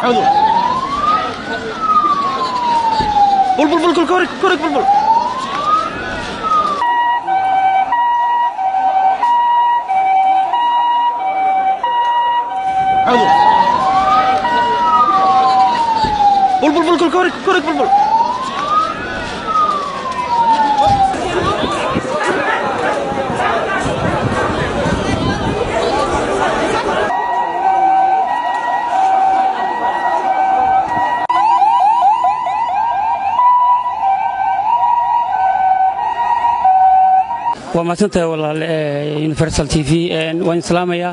Maxamedow, bulbul, bulbul, korig, korig, bulbul. Maxamedow, bulbul, bulbul, korig, korig, bulbul. Waa mahadsantahay walaal. Universal TV waan islaamayaa.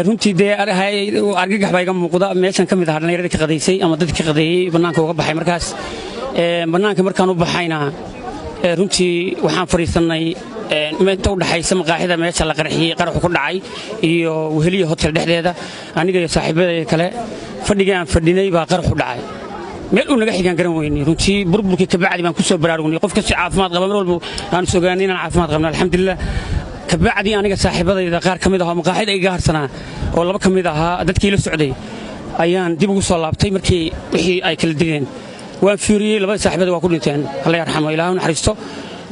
Runtii dee argagax baa iga muuqda. Meeshan ka mid ahaa dhallinyaradii ka qadaysay ama dadkii ka qadeeyey, bannaanka uga baxay. Markaas bannaanka markaan u baxayna, runtii waxaan fadhiisannay inta u dhaxaysa maqaaxida meesha la qarxiyey, qaraxu ku dhacay, iyo Weheliya Hotel dhexdeeda. Aniga iyo saaxiibadayda kale fadhigii aan fadhinay baa qaraxu dhacay. Meel uu naga xigaan garan weynay. Runtii burburkii kabacdi baan ku soo baraarugnay. Qof kasta caafimaad qaba mar walba aan is ogaanay inaan caafimaad qabno, alxamdulilah. Kabacdi aniga saaxiibadayda qaar ka mid ah oo maqaaxida iga harsanaa oo laba ka mid ahaa dadkii la socday ayaan dib ugu soo laabtay. Markii wixii ay kala digeen waan fiiriyey, labada saaxiibada waa ku dhinteen, Alla yarxamo, Ilaahu naxariisto.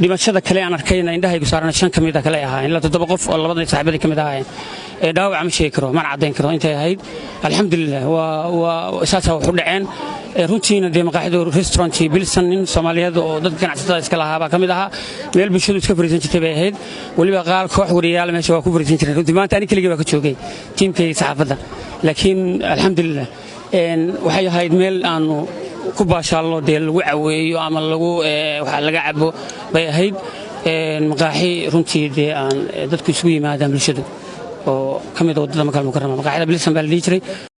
Dhimashada kale aan arkayna indhahaygu saarana shan ka mid ah kale ahaayeen, ilaa toddoba qof oo labada saaxiibadii ka mid ahaayeen. Dhaawaca ma sheegi karo, mana caddayn karo intay ahayd. Alxamdulilah, waa saasaa wax u dhaceen. Runtiina dee maqaaxidu restaurant Bilson, nin Soomaaliyeed oo dadka ganacsatada iska lahaa baa ka mid ahaa. Meel bulshadu iska fariisan jirtay bay ahayd. Weliba qaar koox wariyaal meesha waa ku fariisan jireen. Runtii maanta ani keligii baa ka joogay tiimkay saxaafadda, laakiin alxamdulilah waxay ahayd meel aanu ku baashaalno, dee lagu caweeyo ama lagu waxa laga cabo bay ahayd. Maqaaxi runtii dee aan dadku isugu yimaadaan bulshadu oo ka mid ah waddada Makal Mukarama, maqaaxida Bilson baa la dhihi jiray.